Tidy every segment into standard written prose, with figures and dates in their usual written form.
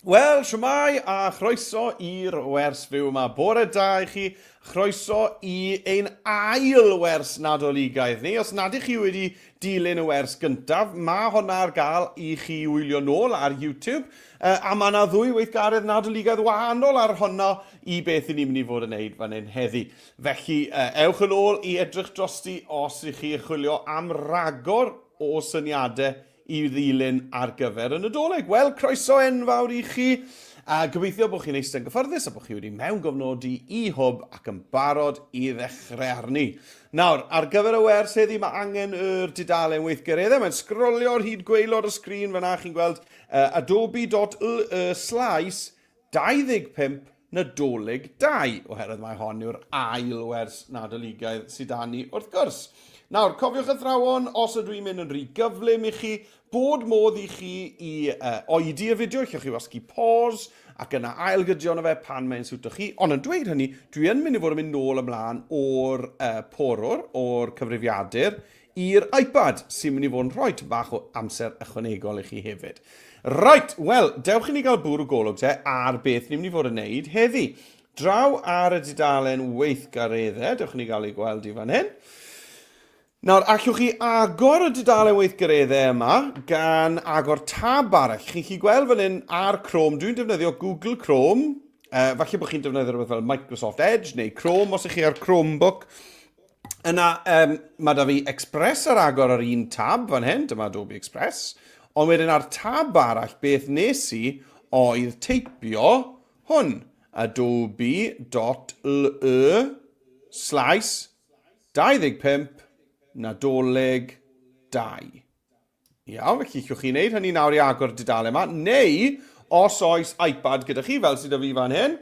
Wel, shwmae a chroeso i'r wers fyw yma. Bore da i chi, chroeso i ein ail wers Nadoligaidd ni. Os nad ych chi wedi dilyn y wers gyntaf, mae honna ar gael i chi wylio nôl ar YouTube, a mae yna ddwy weithgaredd Nadoligaidd wahanol ar honno i beth i ni'n mynd i fod yn neud fan hyn heddi. Felly, ewch yn ôl i edrych drosti os ych chi chwilio am ragor o syniadau i ddilyn ar gyfer y Nadolig. Wel, croeso enfawr i chi. A gobeithio bod chi'n eistedd yn gyfforddus a bod chi wedi mewngofnodi i Hwb ac yn barod i ddechrau arni. Nawr, ar gyfer y wers heddi, mae angen yr dudalen weithgareddau. Mae'n sgrolio ar hyd gwaelod y sgrin fyna, chi'n gweld uh, adobe.ly slaes 25 Nadolig 2, oherwydd mai hon yw'r ail wers Nadoligaidd sydd 'da ni, wrth gwrs. Nawr, cofiwch athrawon, os ydw i'n mynd yn rhy gyflym i chi, bod modd i chi i uh, oedi y fideo, allwch chi wasgu pause ac yna ailgydio arno fe pan mae'n siwto chi. Ond yn dweud hynny, dwi yn mynd i fod yn mynd nôl ymlaen o'r uh, porwr, o'r cyfrifiadur, i'r iPad, sy'n mynd i fod yn rhoi tipyn bach o amser ychwanegol i chi hefyd. Right, wel, dewch i ni gael bwrw golwg te ar beth ni'n mynd i fod yn neud heddi. Draw ar y dudalen weithgareddau, dewch i ni gael ei gweld i fan hyn. Nawr, allwch chi agor y dudalen weithgareddau yma gan agor tab arall. Chi'n chi gweld fan hyn ar Chrome, dwi'n defnyddio Google Chrome. Falle bod chi'n defnyddio rhywbeth fel Microsoft Edge neu Chrome os ych chi ar Chromebook. Yna, um, mae da fi Express ar agor ar un tab fan hyn, dyma Adobe Express. Ond wedyn ar tab arall, beth nes i oedd teipio hwn, adobe.ly slaes 25 nadolig 2. Iawn, felly allwch chi wneud hynny nawr i agor y dudalen yma, neu os oes iPad gyda chi, fel sydd 'da fi fan hyn,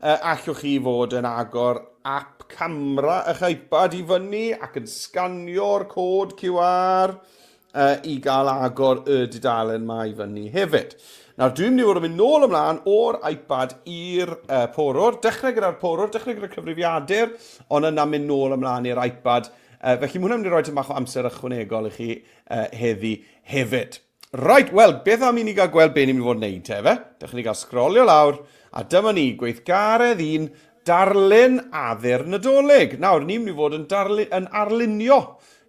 uh, allwch chi fod yn agor app camera eich iPad i fyny ac yn sganio'r cod QR uh, i gael agor y dudalen yma i fyny hefyd. Nawr, dwi'n mynd i fod yn mynd nôl ymlaen o'r iPad i'r uh, porwr, dechrau gyda'r porwr, dechrau gyda'r cyfrifiadur, ond yna mynd nôl ymlaen i'r iPad. Felly mae hwnna'n mynd i roi tipyn bach o amser ychwanegol i chi heddi hefyd. Right, wel, beth am i ni gael gweld be ni'n mynd i fod yn neud te, fe? Dewch i ni gael sgrolio lawr, a dyma ni, gweithgaredd un, darlun addurn Nadolig. Nawr, ni'n mynd i fod yn, darlu, yn arlunio.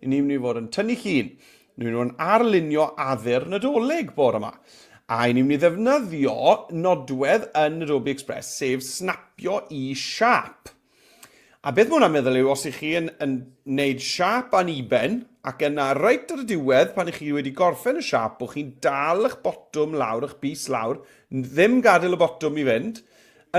Ni'n mynd i fod yn tynnu llun. Ni'n mynd i fod yn arlunio addurn Nadolig bore yma. A ni'n mynd i ddefnyddio nodwedd yn Adobe Express, sef snapio i siap. A beth mae hwnna'n meddwl yw, os ych chi yn, yn neud siap aniben, ac yna reit ar y diwedd, pan ych chi wedi gorffen y siap, bod chi'n dal eich botwm lawr, eich bys lawr, ddim gadael y botwm i fynd,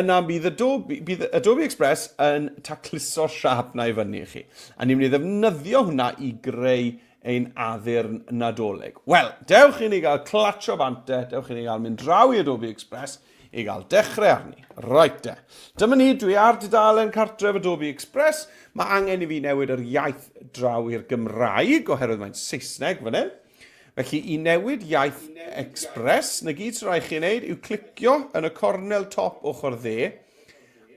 yna bydd Adobe, bydd Adobe Express yn tacluso'r siap na i fyny i chi. A ni'n mynd i ddefnyddio hwnna i greu ein addurn Nadolig. Wel, dewch i ni gael clatsio bant te, dewch i ni gael mynd draw i Adobe Express, i gael dechrau arni. Right de. Dyma ni, dwi ar dudalen cartref Adobe Express. Mae angen i fi newid yr iaith draw i'r Gymraeg, oherwydd mae'n Saesneg fan hyn. Felly, i newid iaith Express, na gyd sy'n rhaid chi wneud yw clicio yn y cornel top ochr dde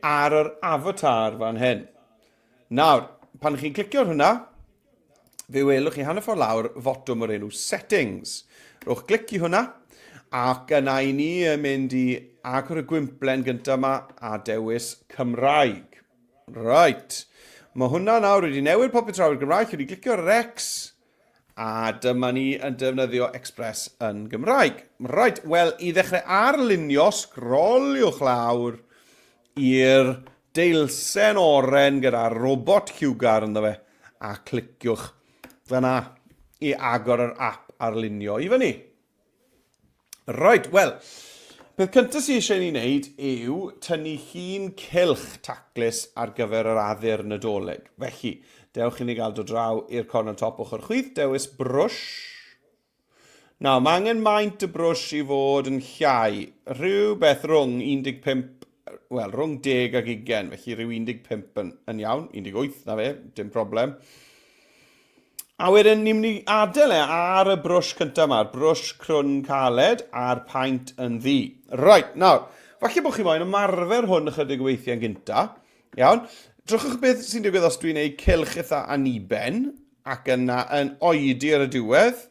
ar yr avatar fan hyn. Nawr, pan chi'n clicio ar hwnna, fe welwch chi hanner ffordd lawr fotwm o'r enw Settings. Rhowch glic i hwnna, ac yna i ni yn mynd i agor y gwymplen gyntaf yma a dewis Cymraeg. Right. Mae hwnna nawr wedi newid popeth draw i'r Gymraeg. Chi wedi clicio ar yr X, a dyma ni yn defnyddio Express yn Gymraeg. Right, wel, i ddechrau arlunio, sgroliwch lawr i'r deilsen oren gyda robot lliwgar ynddo fe, a cliciwch fyna i agor yr app arlunio i fyny. Right, wel, peth cyntaf sydd eisiau ni wneud yw tynnu llun cylch taclus ar gyfer yr addurn Nadolig. Felly, dewch i ni gael dod draw i'r cornel top ochr chwith, dewis brwsh. Nawr, mae angen maint y brwsh i fod yn llai, rhywbeth rhwng 15, wel, rhwng 10 ac 20, felly rhyw 15 yn, yn iawn, 18 na fe, dim problem. A wedyn ni'n mynd i adael e ar y brwsh cyntaf yma, brwsh crwn caled a'r paent yn ddu. Right, nawr, falle bod chi moyn ymarfer hwn ychydig o weithiau yn gynta. Iawn, drychwch beth sy'n digwydd os dwi'n ei cylch eitha aniben ac yna yn oedi ar y diwedd.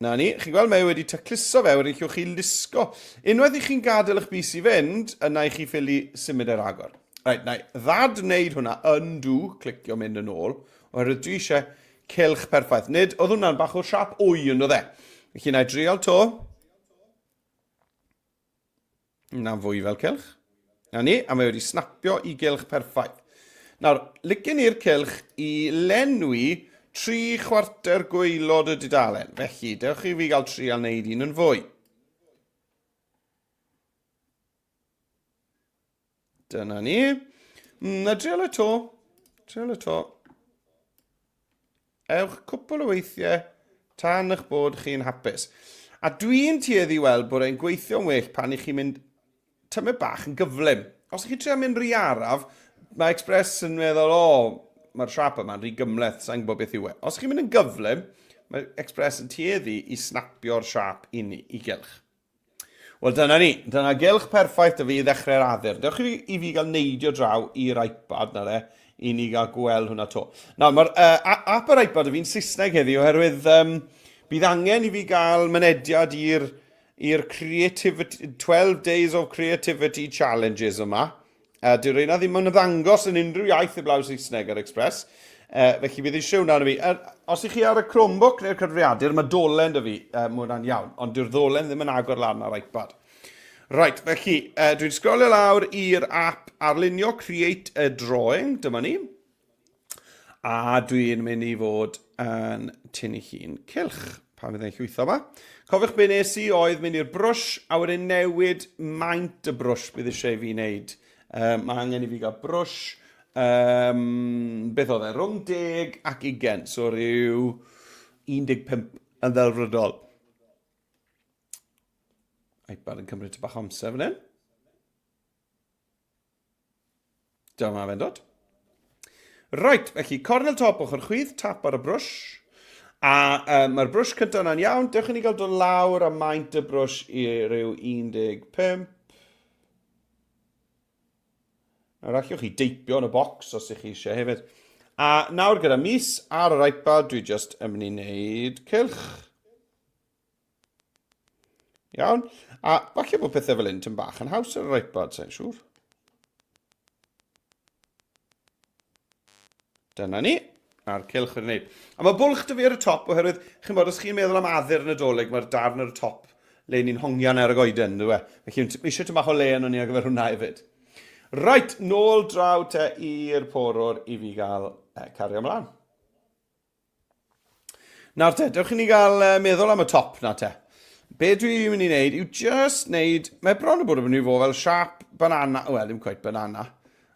Na ni, chi'n gweld mae e wedi tacluso fe, wedyn llwch chi lusgo. Unwaith i chi'n gadael eich bys i fynd, yna i chi ffili symud e'r agor. Reit, na i ddad wneud hwnna, undo, clicio mynd yn ôl, oherwydd dwi eisiau cylch perffaith. Nid, oedd hwnna'n bach o siap wy yn oedd e. Felly na i drial to. Na fwy fel cylch. Na ni, a mae wedi snapio i gylch perffaith. Nawr, licen i'r cylch i lenwi 3/4 gwaelod y dudalen. Felly, dewch i fi gael trial wneud un yn fwy. Dyna ni. Na, drial y to. Drial y to. Ewch cwpl o weithiau tan eich bod chi'n hapus. A dwi'n tueddu i weld bod e'n gweithio'n well pan i chi'n mynd tymed bach yn gyflym. Os ych chi'n trio mynd rhy araf, mae Express yn meddwl, o, oh, mae'r siap yma'n rhy gymleth, sa'n gwybod beth yw e. Os chi'n mynd yn gyflym, mae Express yn tueddu i snapio'r siap i ni, i gylch. Wel, dyna ni. Dyna gylch perffaith 'da fi i ddechrau'r addurn. Dewch i fi, i fi gael neidio draw i'r iPad na le, i ni gael gweld hwnna to. Nawr, mae'r uh, app yr iPad 'da fi'n Saesneg heddi oherwydd um, bydd angen i fi gael mynediad i'r i'r creativity, 12 Days of Creativity Challenges yma. Dyw'r reina ddim yn ymddangos yn unrhyw iaith heblaw Saesneg ar Express. Felly bydd eisiau hwnna arno fi. Os ych chi ar y Chromebook neu'r cyfrifiadur, mae dolen 'da fi, mae hwnna'n iawn, ond dyw'r ddolen ddim yn agor lan ar iPad. Right, felly, dwi'n sgrolio lawr i'r app arlunio Create a Drawing, dyma ni. A dwi'n mynd i fod yn tynnu llun cylch pan fydd e'n llwytho yma. Cofiwch be nes i oedd mynd i'r brwsh a wedyn newid maint y brwsh bydd eisiau i fi wneud. Um, mae angen i fi gael brwsh, um, beth oedd e, rhwng 10 ac 20, so rhyw 15 yn ddelfrydol. iPad yn cymryd bach o amser fan hyn. Dyma fe'n dod. Right, felly cornel top ochr chwith, tap ar y brwsh. A um, mae'r brwsh cyntaf yna'n iawn. Dewch i ni gael dod lawr a maint y brwsh i ryw 15. Nawr allwch chi deipio yn y bocs os ych chi eisiau hefyd. A nawr gyda mis ar yr iPad, dwi just yn mynd i wneud cylch. Iawn. A falle bod pethau fel hyn tyn bach yn haws ar yr iPad, sa'n siŵr. Dyna ni. A'r cylch wedi gwneud. A mae bwlch dy fi ar y top oherwydd, chi'n bod, os chi'n meddwl am addurn Nadolig, mae'r darn ar y top le ni'n hongian ar y goeden, dwi e? Felly, mae eisiau tyn bach o le yno ni ar gyfer hwnna hefyd. Right, nôl draw te i'r porwr i fi gael eh, cario ymlaen. Nawr te, dewch i ni gael uh, meddwl am y top na te. Be dwi'n mynd i wneud yw just wneud, mae bron o bod yn mynd i fod fel siap banana, wel, ddim quite banana,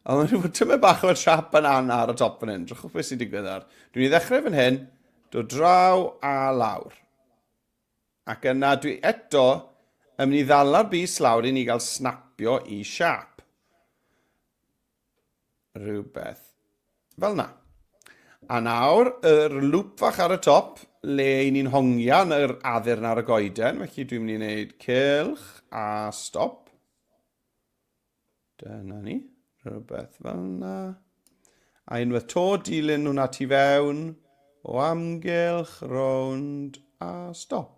ond mae'n fod tymed bach fel siap banana ar y top fan hyn. Drychwch beth sy'n digwydd ar. Dwi'n i ddechrau fan hyn, dod draw a lawr. Ac yna dwi eto yn mynd i ddala'r bys lawr i ni gael snapio i siap. Rhywbeth fel na. A nawr, yr lŵp fach ar y top, le i ni'n hongian yr addurn ar y goeden, felly dwi'n mynd i wneud cylch a stop. Dyna ni, rhywbeth fel na. A unwaith to, dilyn hwnna tu fewn, o amgylch, rownd a stop.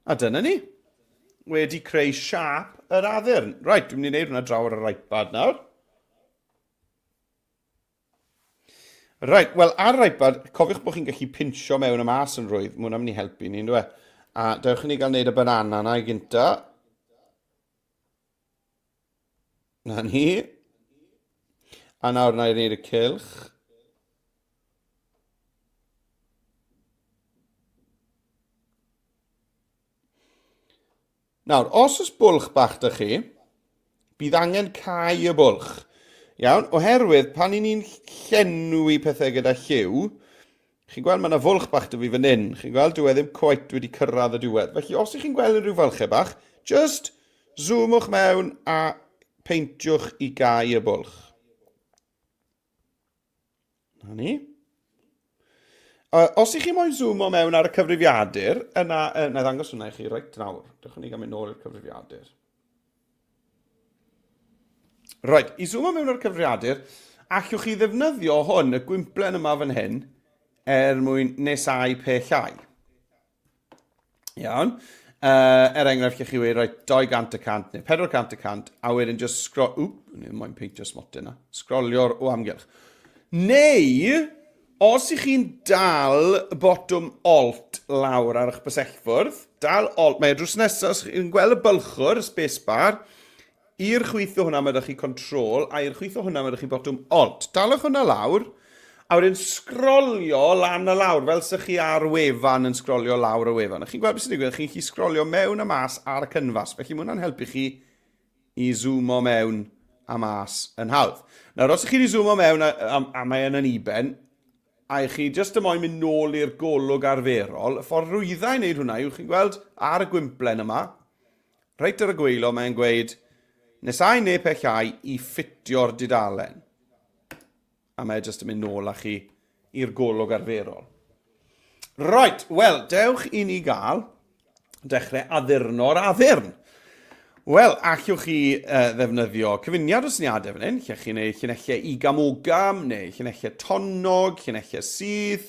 A dyna ni. Wedi creu siap yr addurn. Right, dwi'n mynd i wneud hwnna draw ar yr iPad nawr. Right, wel ar yr iPad, cofiwch bod chi'n gallu pinsio mewn y mas yn rhwydd. Mae hwnna'n mynd i helpu ni, ynddo e? A dewch i ni gael wneud y banana na i gynta. Na ni. A nawr na i wneud y cylch. Nawr, os oes bwlch bach da chi, bydd angen cau y bwlch. Iawn, oherwydd pan i ni'n llenwi pethau gyda lliw, chi'n gweld mae yna fwlch bach da fi fan hyn. Chi'n gweld, dyw e ddim cweit wedi cyrraedd y diwedd. Felly, os ych chi'n gweld unrhyw fylchau bach, just zoomwch mewn a peintiwch i gau y bwlch. Na ni. Uh, os ych chi moyn zoomo mewn ar y cyfrifiadur, yna, uh, na ddangos hwnna i chi reit nawr. Dewch i ni gael mynd nôl i'r cyfrifiadur. Reit, i zoomo mewn ar y cyfrifiadur, allwch chi ddefnyddio hwn, y gwymplen yma fan hyn, er mwyn nesau pellhau. Iawn. Uh, er enghraifft, lle chi weud, rhaid 200 y cant neu 400 y cant, a wedyn just scroll... Wp, ni moyn peintio smotyn na. Sgrolio'r o amgylch. Neu, os ych chi'n dal botwm alt lawr ar eich bysellfwrdd, dal alt, mae e drws nesaf, os chi'n gweld y bylchwr, y space bar, I'r chwith o hwnna mae 'da chi Control, a i'r chwith o hwnna mae 'da chi botwm Alt. Dalwch hwnna lawr, a wedyn sgrolio lan a lawr, fel sy chi ar wefan yn sgrolio lawr y wefan. A chi'n gweld beth sy'n digwydd, chi'n gallu sgrolio mewn a mas ar y cynfas, felly mae hwnna'n helpu chi i zoomo mewn a mas yn hawdd. Nawr, os ych chi wedi zoomo mewn a, a, a mae yn yn iben, a i chi jyst y moyn mynd nôl i'r golwg arferol, y ffordd rwydda i wneud hwnna yw chi'n gweld ar y gwymplen yma, Reit ar y gwaelod mae'n gweud nesau neu pellhau i ffitio'r dudalen. A mae e jyst yn mynd nôl â chi i'r golwg arferol. Right, wel, dewch i ni gael dechrau addurno'r addurn. Wel, allwch chi uh, ddefnyddio cyfuniad o syniadau fan hyn, lle chi'n gwneud llinellau igam-ogam, neu llinellau tonnog, llinellau syth.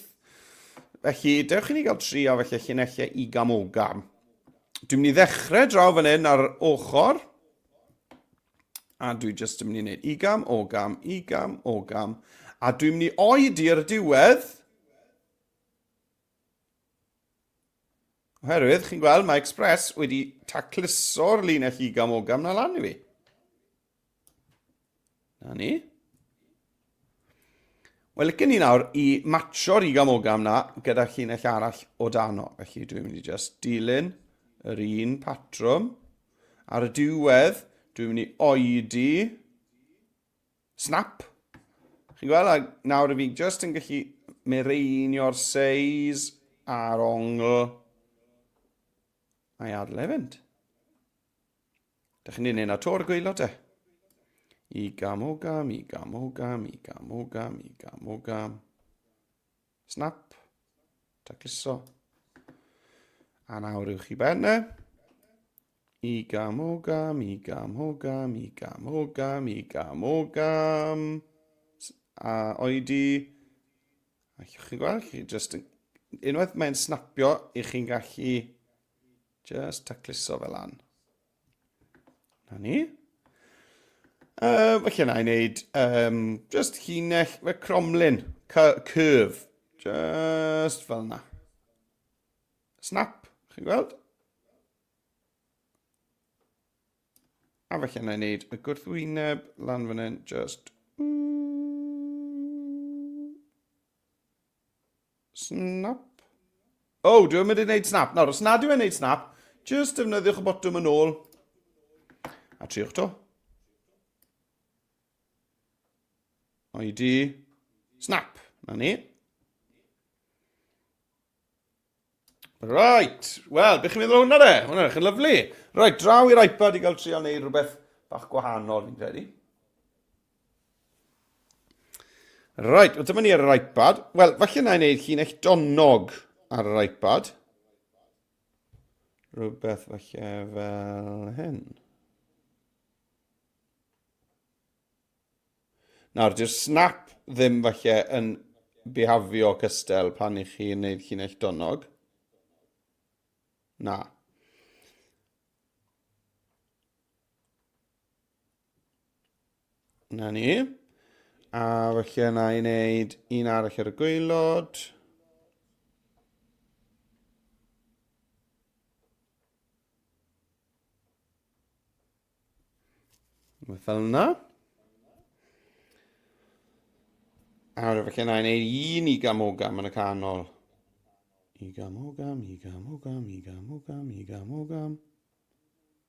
Felly, dewch i ni gael trio felly llinellau igam-ogam. Dwi'n mynd i ddechrau draw fan hyn ar ochr. A dwi jyst yn mynd i wneud igam, ogam, igam, ogam. A dwi'n mynd i oedi ar y diwedd. Oherwydd, chi'n gweld, mae Express wedi tacluso'r linell igam ogam na lan i fi. Na ni. Wel, licen ni nawr i matcho'r igam ogam na gyda llinell arall o dano. Felly dwi'n mynd i just dilyn yr un patrwm. Ar y diwedd, dwi'n mynd i oedi snap. Chi'n gweld, a nawr fi just yn gallu mireinio'r seis a'r ongl a'i adael e fynd. Dych chi'n ei wneud to'r gwaelod te. Igam ogam, igam ogam, igam ogam, igam ogam. Snap. Tacluso. A nawr uwch i ben e. Igam ogam, igam ogam, igam ogam, igam ogam. A oedi. A chi'ch chi'n gweld, chi just... Unwaith mae'n snapio, i chi'n gallu Just tacluso fel lan. Na ni. Uh, felly na i wneud um, just llinell, fe cromlin, curve. Just fel na. Snap, chi'n gweld? A felly na i wneud y gwrthwyneb lan fan hyn, just... Snap. Oh, dwi'n mynd i wneud snap. Nawr, os nad yw'n wneud snap, just defnyddiwch y botwm yn ôl. A triwch to. Oedi. Snap. Na ni. Right. Wel, beth chi'n meddwl o hwnna de? Hwnna'n edrych yn lyflu. Right, draw i'r iPad i gael trio wneud rhywbeth bach gwahanol, fi'n credu. Right, wel dyma ni ar yr iPad. Wel, falle na i wneud llinell donog ar yr iPad. Rhywbeth falle fel hyn. Nawr, dyw'r snap ddim falle yn bihafio cystel pan i chi'n neud llinell donog. Na. Na ni. A falle na i wneud un arall ar y gwaelod. Rhywbeth fel yna. A felly yna i wneud un igam ogam yn y canol. Igam ogam, igam ogam, igam ogam, igam ogam.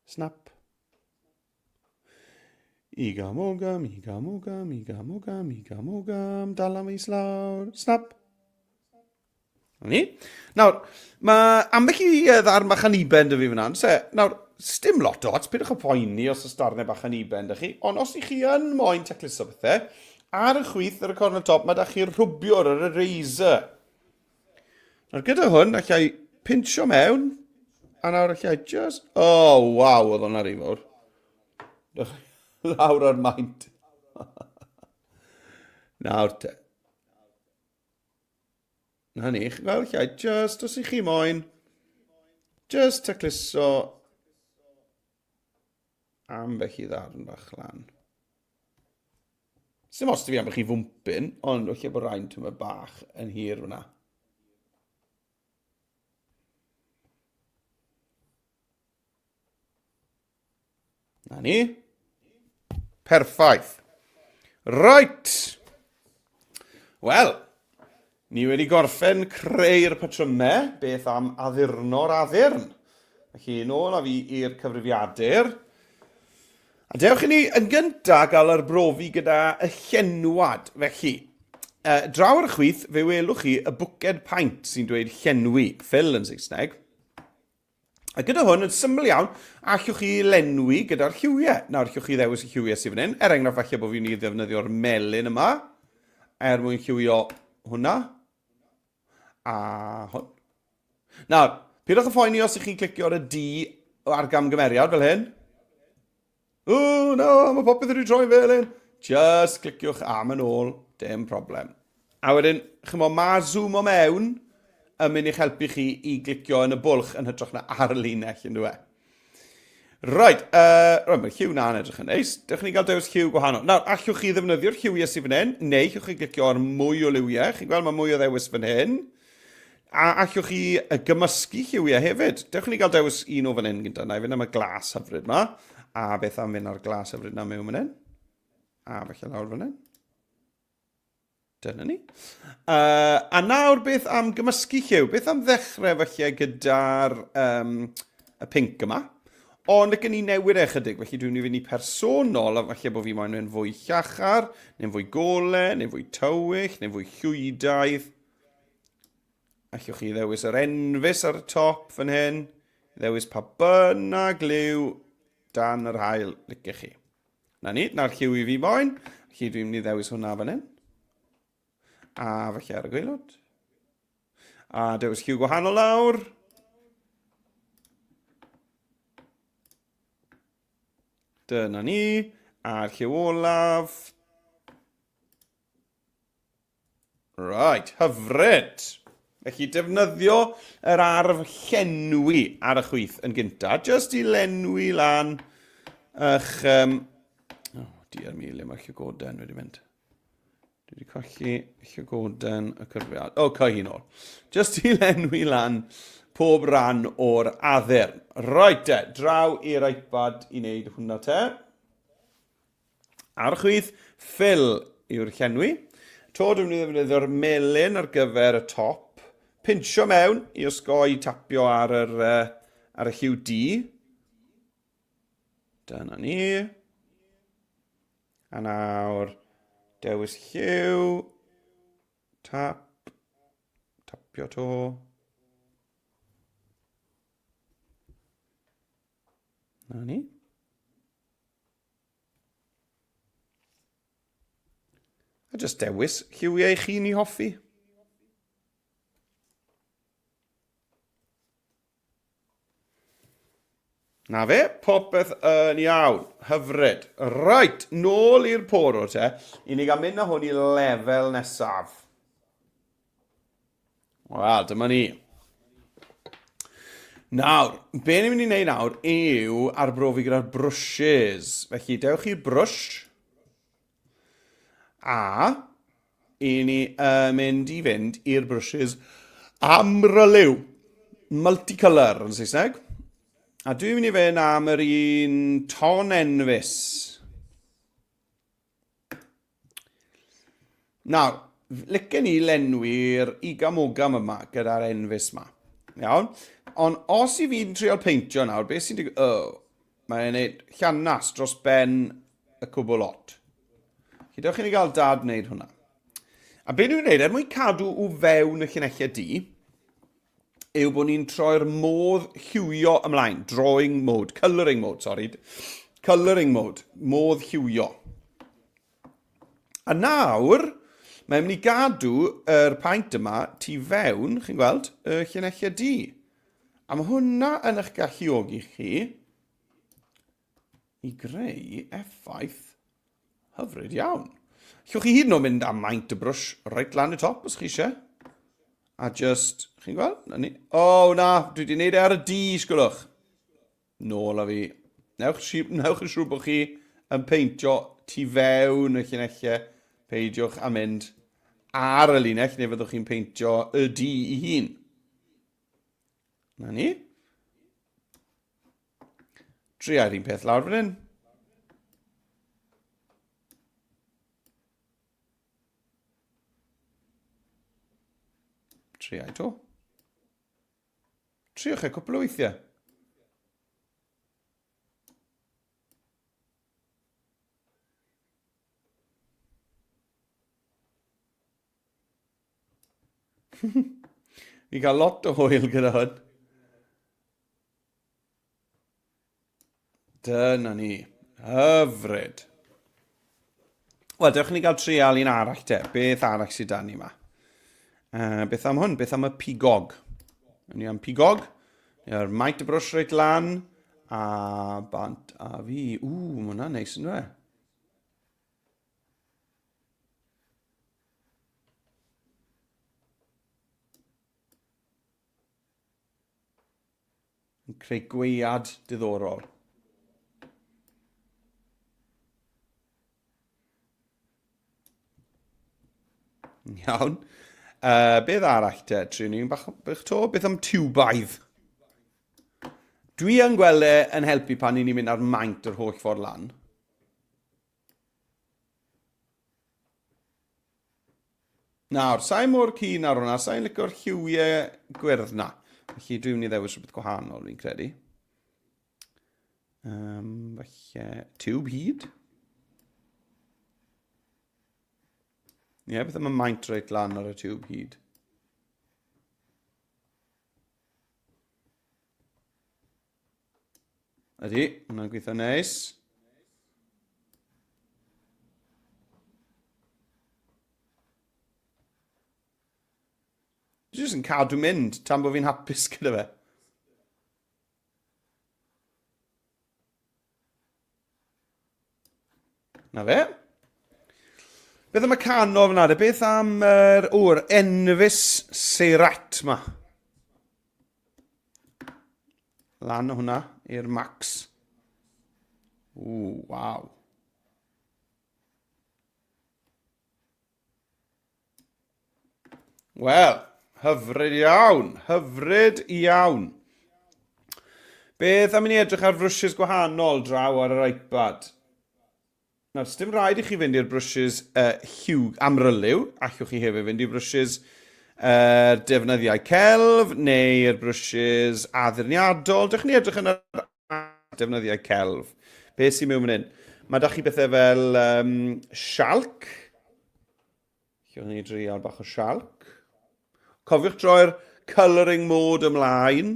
Snap. Igam ogam, igam ogam, igam ogam, igam ogam. Dal am islawr. Snap. Ni. Nawr, mae ambell i ddarn bach aniben dy fi fyna. Se, nawr, sdim lot o ots, pidwch â poeni os oes darnau bach aniben dy chi, ond os ych chi yn moyn tacluso pethau, ar y chwith, ar y cornel top, mae da chi'r rhwbiwr, yr eraser. Nawr, gyda hwn, allai pinsio mewn, a nawr allai just... Oh, waw, oedd hwnna rhy fawr. Lawr ar maint. Nawr te. Na ni, chi'n gweld llai, just os i chi moyn, just tacluso ambell i ddarn bach lan. Sim os fi ambell i fwmpyn, ond falle bod rhain tyma bach yn hir fyna. Na ni. Perffaith. Right. Wel, ni wedi gorffen creu'r patrymau. Beth am addurno'r addurn? Felly, nôl â fi i'r cyfrifiadur. A dewch i ni yn gyntaf gael arbrofi gyda y llenwad. Felly, uh, draw ar y chwith, fe welwch chi y bwced paent sy'n dweud llenwi, fill yn Saesneg. A gyda hwn, yn syml iawn, allwch chi lenwi gyda'r lliwiau. Nawr, allwch chi ddewis y lliwiau sydd fan hyn. Er enghraifft, falle bod fi'n mynd i ddefnyddio'r melyn yma er mwyn lliwio hwnna. A hwn. Nawr, pidwch â phoeni os ych chi'n clicio ar y D ar gamgymeriad fel hyn. O, no, mae popeth wedi troi'n felyn. Just cliciwch am yn ôl, dim problem. A wedyn, chymod, mae zoom o mewn yn mynd i'ch helpu chi i glicio yn y bwlch yn hytrach na ar y linell, yn dweud. Right, uh, right, mae'r lliw na'n edrych yn neis. Dewch ni gael dewis lliw gwahanol. Nawr, allwch chi ddefnyddio'r lliwiau sydd fan hyn, neu allwch chi glicio ar mwy o liwiau. Chi'n gweld mae mwy o ddewis fan hyn. A allwch chi gymysgu lliwiau hefyd. Dewch i ni gael dewis un o fan hyn gyda. Na i fynd am y glas hyfryd ma. A beth am fynd ar glas hyfryd na mewn fan hyn? A falle lawr fan hyn. Dyna ni. Uh, a nawr beth am gymysgu lliw? Beth am ddechrau falle gyda'r um, y pink yma? Ond ac yn ni newid e chydig, felly dwi'n mynd i fynd i personol, a falle bod fi moyn mynd fwy llachar, neu'n fwy gole, neu'n fwy tywyll, neu'n fwy llwydaidd. Allwch chi ddewis yr enfys ar y top fan hyn. Ddewis pa bynnag liw dan yr hael licech chi. Na ni, na'r lliw i fi moyn. Felly dwi'n mynd i ddewis hwnna fan hyn. A falle ar y gwaelod. A dewis lliw gwahanol nawr. Dyna ni. A'r lliw olaf. Right, hyfryd. Felly defnyddio yr arf llenwi ar y chwith yn gynta, just i lenwi lan eich... Um, oh, dear me, le mae'r llygoden wedi mynd? Dwi wedi colli llygoden y cyfrifiad. O, oh, cael hi'n ôl. Just i lenwi lan pob rhan o'r addurn. Right te, draw i'r iPad i wneud hwnna te. Ar y chwith, fill yw'r llenwi. To, dwi'n mynd i ddefnyddio'r melyn ar gyfer y top. Pinsio mewn i osgoi tapio ar, yr, uh, ar y lliw du. Dyna ni. A nawr, dewis lliw. Tap. Tapio to. Na ni. A just dewis lliwiau chi'n ei hoffi. Na fe, popeth yn iawn. Hyfryd. Right, nôl i'r poro te. I ni gael mynd â hwn i lefel nesaf. Wel, dyma ni. Nawr, be ni'n mynd i wneud nawr yw arbrofi gyda'r brwsys. Felly, dewch i'r brwsh. A, i ni uh, mynd i fynd i'r brwsys amryliw. Multicolour yn Saesneg. A dwi'n mynd i fynd am yr un ton enfys. Nawr, licen i lenwi'r igam-ogam yma gyda'r enfys yma. Iawn? Ond os i fi'n trial peintio nawr, beth sy'n digwydd? Oh, mae'n gwneud llannas dros ben y cwbl lot. Felly, dewch i ni gael dad wneud hwnna. A beth dwi'n gwneud, er mwyn cadw o fewn y llinellau du, yw bod ni'n troi'r modd lliwio ymlaen. Drawing mode, colouring mode, sorry. Colouring mode, modd lliwio. A nawr, mae'n mynd i gadw yr paent yma tu fewn, chi'n gweld, y llinellau du. A mae hwnna yn eich galluogi chi i greu effaith hyfryd iawn. Llwch chi hyd yn oed mynd am maint y brwsh reit lan y top os chi eisiau. A just, chi'n gweld? Na ni. O, oh, na, dwi wedi gwneud e ar y D, sgwlwch. Nôl â fi. Newch, newch yn siŵr bod chi yn peintio tu fewn y llinellau. Peidiwch â mynd ar y linell neu fyddwch chi'n peintio y D i hun. Na ni. Triai'r un peth lawr fan hyn. Triai to. Triwch e cwpl o weithiau. Fi'n cael lot o hwyl gyda hwn. Dyna ni. Hyfryd. Wel, dewch i ni gael trial un arall te. Beth arall sydd dan ni yma? Uh, beth am hwn? Beth am y pigog? Ni am pigog. Yr maint y brwsh reit lan. A bant a fi. Ww, mae hwnna'n neis yn dweud. Yn creu gwead diddorol. Iawn. Uh, beth arall te? Triwn ni'n bach, bach to? Beth am tiwbaidd? Dwi yn gweld e yn helpu pan ni'n mynd ar maint yr holl ffordd lan. Nawr, sa'i mor keen ar hwnna, sa'i'n licio'r lliwiau gwyrdd na. Felly dwi'n mynd i ddewis rhywbeth gwahanol, fi'n credu. Um, falle, tiwb hyd. Ie, yeah, beth am y maint reit lan ar y tiwb hyd? Ydy, hwnna'n gweithio neis. Dwi jyst yn cadw mynd tan bod fi'n hapus gyda fe. Na fe. Beth am y canol fyna? De? Beth am yr uh, o'r Enfys Seirat ma? Lan o hwnna i'r max. Ww, waw. Wel, hyfryd iawn, hyfryd iawn. Beth am i ni edrych ar frwsys gwahanol draw ar yr iPad? Nawr, dim rhaid i chi fynd i'r brwsys uh, lliw amryliw, allwch chi hefyd fynd i brwsys uh, defnyddiau celf neu'r brwsys addurniadol. Dych chi'n edrych yn yr defnyddiau celf. Be sy'n mewn fan hyn? Mae da chi bethau fel um, sialc. Lle ni drial bach o sialc. Cofiwch droi'r colouring mode ymlaen.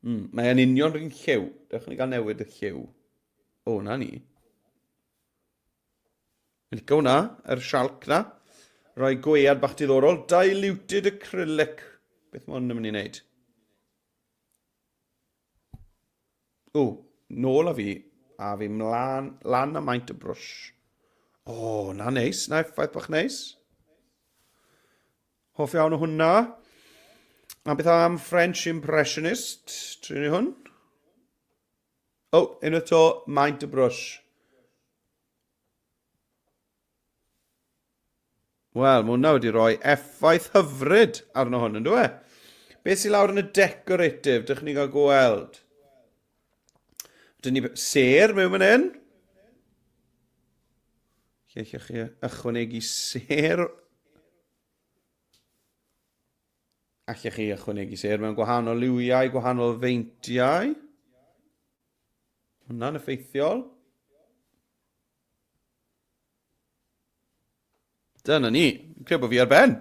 Mm, mae e'n union rhywun lliw. Dewch ni gael newid y lliw. O, na ni. Fi'n licio hwnna, yr sialc na. Rhoi gwead bach diddorol. Diluted acrylic. Beth mae hwn yn mynd i wneud? O, nôl â fi. A fi mlaen, lan a maint y brwsh. O, na neis. Na effaith bach neis. Hoff iawn o hwnna. A beth am French Impressionist? Trin ni hwn. O, oh, unwaith to, maint y brwsh. Wel, mae hwnna wedi rhoi effaith hyfryd arno hwn, yn dwi? Beth sy'n lawr yn y decorative, dych chi'n cael gweld. Dyn ni ser mewn fan hyn. Lle allwch chi ychwanegu ser? Allech chi ychwanegu ser mewn gwahanol liwiau, gwahanol feintiau. Hwna'n effeithiol. Dyna ni. Fi'n credu bod fi ar ben.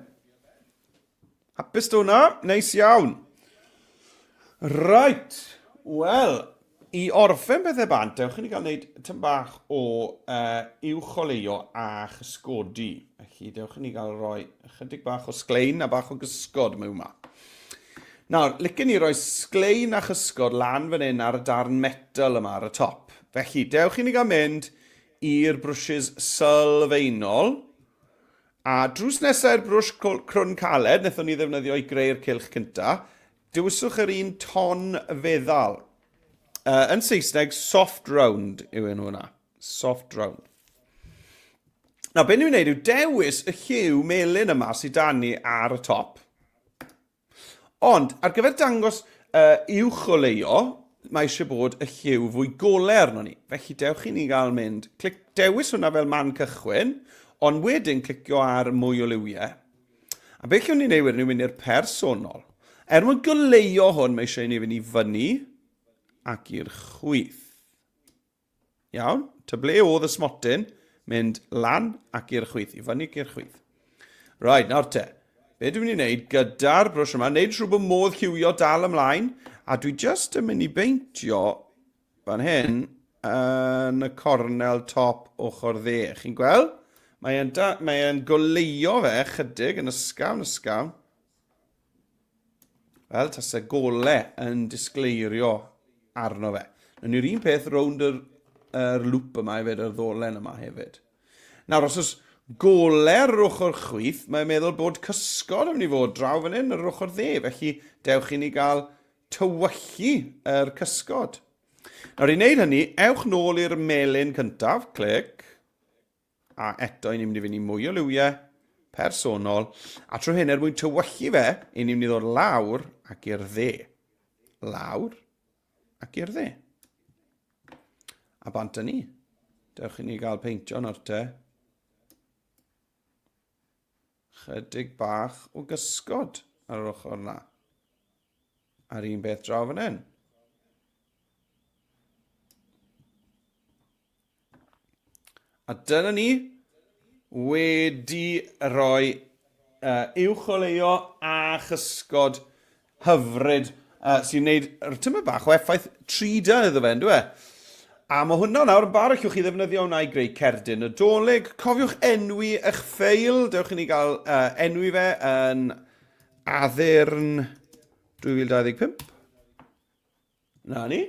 Hapus do hwnna. Neis iawn. Right. Wel, i orffen bethau bant, dewch i ni gael gwneud tyn bach o uh, uwcholeuo a chysgodi. Felly, dewch i ni gael rhoi ychydig bach o sglein a bach o gysgod mewn yma. Nawr, licen ni roi sglein a chysgod lan fan hyn ar y darn metal yma ar y top. Felly, dewch i ni gael mynd i'r brwshys sylfaenol. A drws nesaf i'r brwsh crwn caled, wnaethon ni ddefnyddio i greu'r cylch cynta, dewiswch yr un ton feddal. Yn Saesneg, soft round yw enw hwnna. Soft round. Nawr, be ni'n wneud yw dewis y lliw melyn yma sydd dan ni ar y top. Ond, ar gyfer dangos uh, uwch oleuo, mae eisiau bod y lliw fwy golau arno ni. Felly dewch i ni gael mynd, clic, dewis hwnna fel man cychwyn, ond wedyn clicio ar mwy o liwiau. A beth llwn ni'n ei wedyn yw mynd i'r personol. Er mwyn goleuo hwn, mae eisiau i ni fynd i fyny ac i'r chwith. Iawn, ta ble oedd y smotyn? Mynd lan ac i'r chwith, i fyny ac i'r chwith. Right, nawr te. Be dwi'n mynd i wneud gyda'r brwsh yma, wneud siŵr bod modd lliwio dal ymlaen, a dwi just yn mynd i beintio fan hyn yn y cornel top ochr dde. Chi'n gweld? Mae'n mae goleuo fe chydig yn ysgafn, ysgafn. Wel, tase gole yn disgleirio arno fe. Nawn ni'r un peth rownd yr, yr lŵp yma hefyd, yr ddolen yma hefyd. Nawr, os oes gole ar yr ochr chwith, mae'n meddwl bod cysgod yn mynd i fod draw fan hyn ar yr ochr dde, felly dewch i ni gael tywyllu yr cysgod. Nawr, i wneud hynny, ewch nôl i'r melyn cyntaf, clic, A eto, i ni'n mynd i fynd i mwy o liwiau personol. A trwy hyn, er mwyn tywyllu fe, i ni'n mynd i ddod lawr ac i'r dde. Lawr ac i'r dde. A bant â ni. Dewch i ni gael peintio nawr te. Chydig bach o gysgod ar yr ochr yna. A'r un beth draw fan hyn. A dyna ni wedi rhoi uh, uwch oleuo a chysgod hyfryd uh, sy'n gwneud tyma bach o effaith 3D iddo fe, ynddo e? A mae hwnna nawr yn barod, allwch chi ddefnyddio hwnna i greu cerdyn Nadolig. Cofiwch enwi eich ffeil, dewch i ni gael uh, enwi fe yn Addurn 2025. Na ni.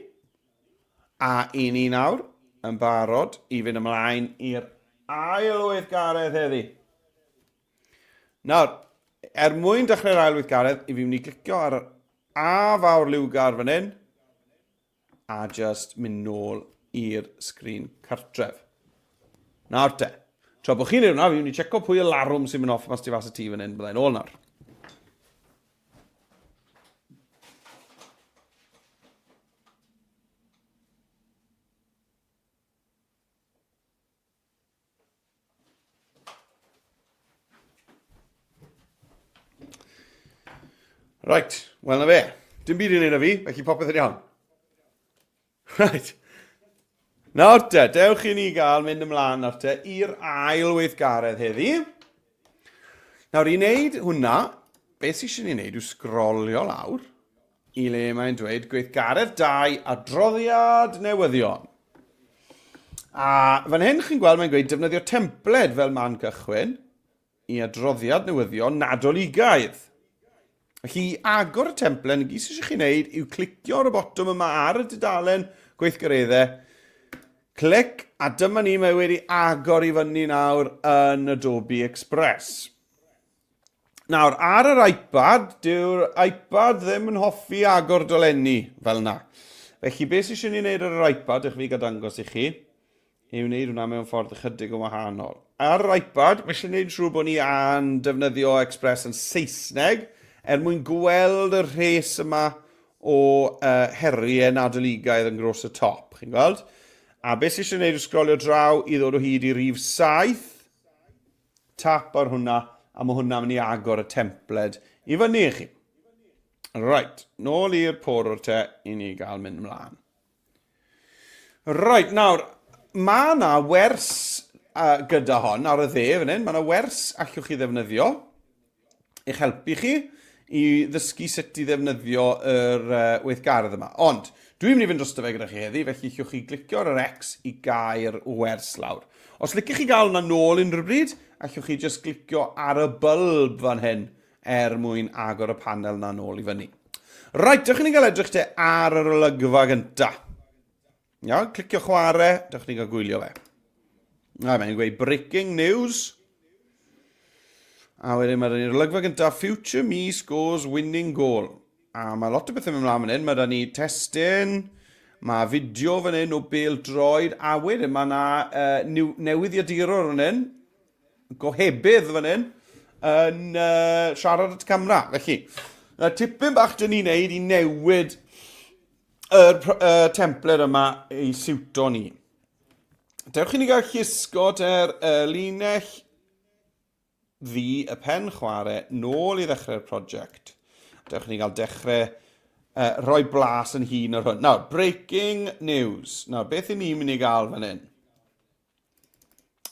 A i ni nawr yn barod i fynd ymlaen i'r ail weithgaredd heddi. Nawr, er mwyn dechrau'r ail weithgaredd, i fi mynd i glicio ar yr A fawr liwgar fan hyn, a just mynd nôl i'r sgrin cartref. Nawr te, tra bod chi'n neud hwnna, fi'n mynd i checo pwy y larwm sy'n mynd off mas tu fas y tŷ fan hyn, byddai'n ôl nawr. Right, wel na fe. Dim byd i wneud â fi, felly popeth yn iawn. Right. Nawr te, dewch i ni gael mynd ymlaen nawr te i'r ail weithgaredd heddi. Nawr i wneud hwnna, beth sydd eisiau ni wneud yw sgrolio lawr i le mae'n dweud gweithgaredd 2 adroddiad newyddion. A fan hyn chi'n gweld mae'n gweud defnyddio templed fel man cychwyn i adroddiad newyddion Nadoligaidd. Felly, i agor y templen, y gyd sydd eisiau chi wneud yw clicio ar y botwm yma ar y dudalen gweithgareddau, clic, a dyma ni, mae wedi agor i fyny nawr yn Adobe Express. Nawr, ar yr iPad, dyw'r iPad ddim yn hoffi agor dolenni fel yna. Felly, beth sydd eisiau ni wneud ar yr iPad, ych fi gael dangos i chi, i wneud hwnna mewn ffordd ychydig yn wahanol. Ar yr iPad, mae eisiau gwneud yn siŵr bod ni yn defnyddio Express yn Saesneg er mwyn gweld y rhes yma o uh, heriau nadoligaidd yn gros y top, chi'n gweld? A beth sydd eisiau gwneud yw sgrolio draw i ddod o hyd i rif 7, tap ar hwnna, a mae hwnna'n mynd i agor y templed i fyny i chi. Right, nôl i'r porwr te i ni gael mynd ymlaen. Reit, nawr, mae yna wers uh, gyda hon ar y dde fan hyn. Mae yna wers allwch chi ddefnyddio i'ch helpu chi i ddysgu sut i ddefnyddio yr uh, weithgaredd yma. Ond, dwi'n mynd i fynd drosto fe gyda chi heddi, felly allwch chi glicio ar yr X i gael wers lawr. Os liciwch chi gael hwnna nôl unrhyw bryd, allwch chi just glicio ar y bulb fan hyn er mwyn agor y panel na nôl i fyny. Reit, dewch i ni gael edrych te ar yr olygfa gynta. Iawn, clicio chwarae, dewch ni gael gwylio fe. A mae'n gweud breaking news. A wedyn mae ni'r olygfa gyntaf, Future Me scores winning goal. A mae lot o bethau mynd mlaen fan hyn. Mae da ni testun, mae fideo fan hyn o bêl droed, a wedyn mae yna uh, newyddiadurwr fan hyn, gohebydd fan hyn, yn uh, siarad at y camera. Felly, mae tipyn bach dyn ni'n neud i newid yr uh, templed yma i siwto ni. Dewch i ni gael llusgo te'r uh, linell ddu y pen chwarae nôl i ddechrau'r prosiect. Dewch i ni gael dechrau uh, rhoi blas yn hun ar hwn. Nawr, breaking news. Nawr, beth i ni'n mynd i gael fan hyn?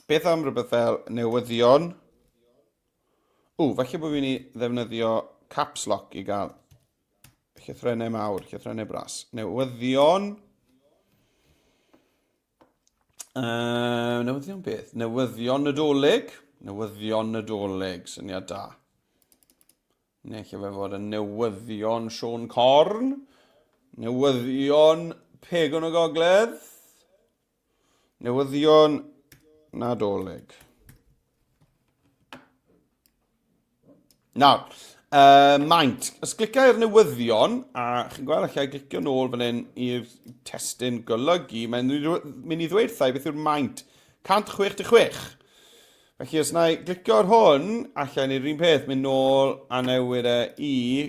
Beth am rhywbeth fel newyddion? Ww, falle bod fi'n mynd i ddefnyddio caps lock i gael llythrennau mawr, llythrennau bras. Newyddion. Newyddion beth? Newyddion Nadolig. Newyddion Nadolig, syniad da. Neu lle fe fod yn newyddion Siôn Corn. Newyddion Pegon y Gogledd. Newyddion Nadolig. Nawr, maint. Os clica i'r newyddion, a chi'n gweld allai glicio nôl fan hyn i'r testun golygu, mae'n mynd i ddweud wrtha i beth yw'r maint. 166. Felly os na i glicio ar hwn, allai wneud yr un peth, mynd nôl a newid e i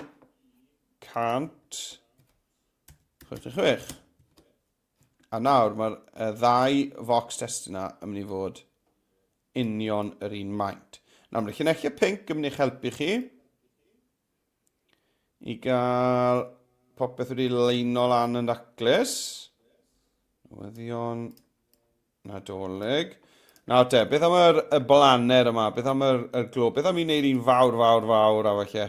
166. A nawr mae'r ddau focs testun yna yn mynd i fod union yr un maint. Nawr mae'r llinellau pinc yn mynd i'ch helpu chi i gael popeth wedi leino lan yn daclus. Newyddion Nadolig. Nawr te, beth am yr, y blaner yma? Beth am yr, yr glo? Beth am i wneud un fawr, fawr, fawr a falle?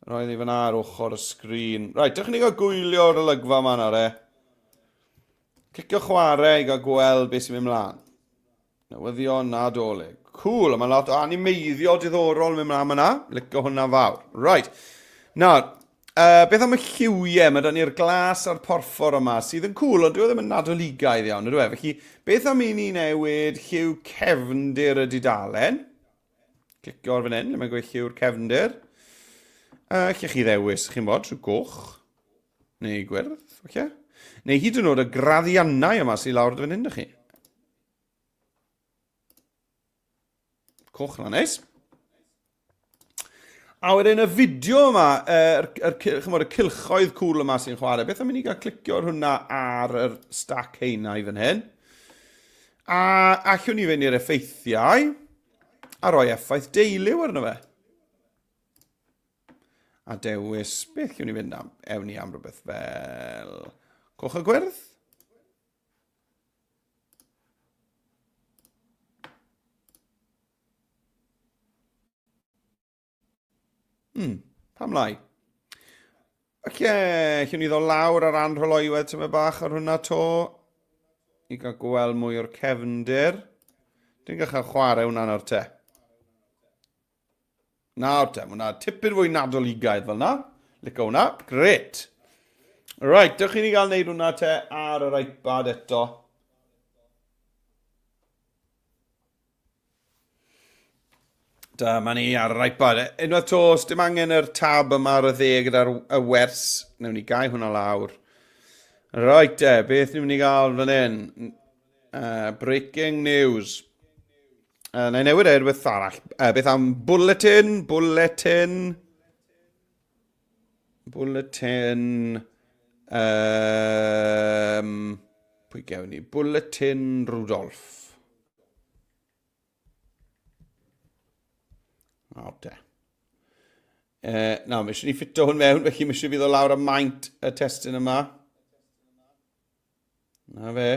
Roedd i fyna ar ochr y sgrin. Rhaid, dewch i ni gael gwylio'r olygfa yma nawr e. Clicio chwarae i gael gweld beth sy'n mynd mlaen. Newyddion Nadolig. Cool, a mae lot o animeiddio diddorol yn mynd mlaen yna. Licio hwnna fawr. Right. Nawr, beth am y lliwiau? Mae da ni'r glas a'r porffor yma, sydd yn cool, ond dyw e ddim yn nadoligaidd iawn, ydw e? Felly, beth am i ni newid lliw cefndir y dudalen? Clicio ar fan hyn, lle mae'n gweud lliw'r cefndir. Lle chi ddewis, chi'n bod, trwy goch neu gwyrdd, falle. Neu hyd yn oed y graddiannau yma sydd lawr fan hyn, ydych chi. Coch na neis. A wedyn y fideo yma, yr, yr, chymod, y cylchoedd cwl yma sy'n chwarae, beth am i ni gael clicio ar hwnna ar yr stack heinau fan hyn? A allwn ni fynd i'r effeithiau a rhoi effaith deiliw arno fe. A dewis, beth allwn ni fynd am? Ewn ni am rhywbeth fel coch a gwyrdd? Pam lai? Oce, lle ni ddod lawr ar anrholoiwedd tyma bach ar hwnna to. I gael gweld mwy o'r cefndir. Dwi'n gael chwarae hwnna nawr te. Nawr te, mae hwnna tipyn fwy nadoligaidd fel na. Lico hwnna. Gret. Right, dewch i ni gael neud hwnna te ar yr iPad eto. Dyma ni ar yr iPad. Unwaith to, os dim angen yr tab yma ar y dde gyda'r y wers, newn ni gau hwnna lawr. Right te, beth ni'n mynd i gael fan hyn? Breaking news. Na i newid e rhywbeth arall. Beth am bulletin? Bulletin. Bulletin. Pwy gewn ni? Bulletin Rudolph. Nawr te. Nawr, mae eisiau ni ffito hwn mewn, felly mae eisiau fi ddod lawr am maint y testun yma. Na fe.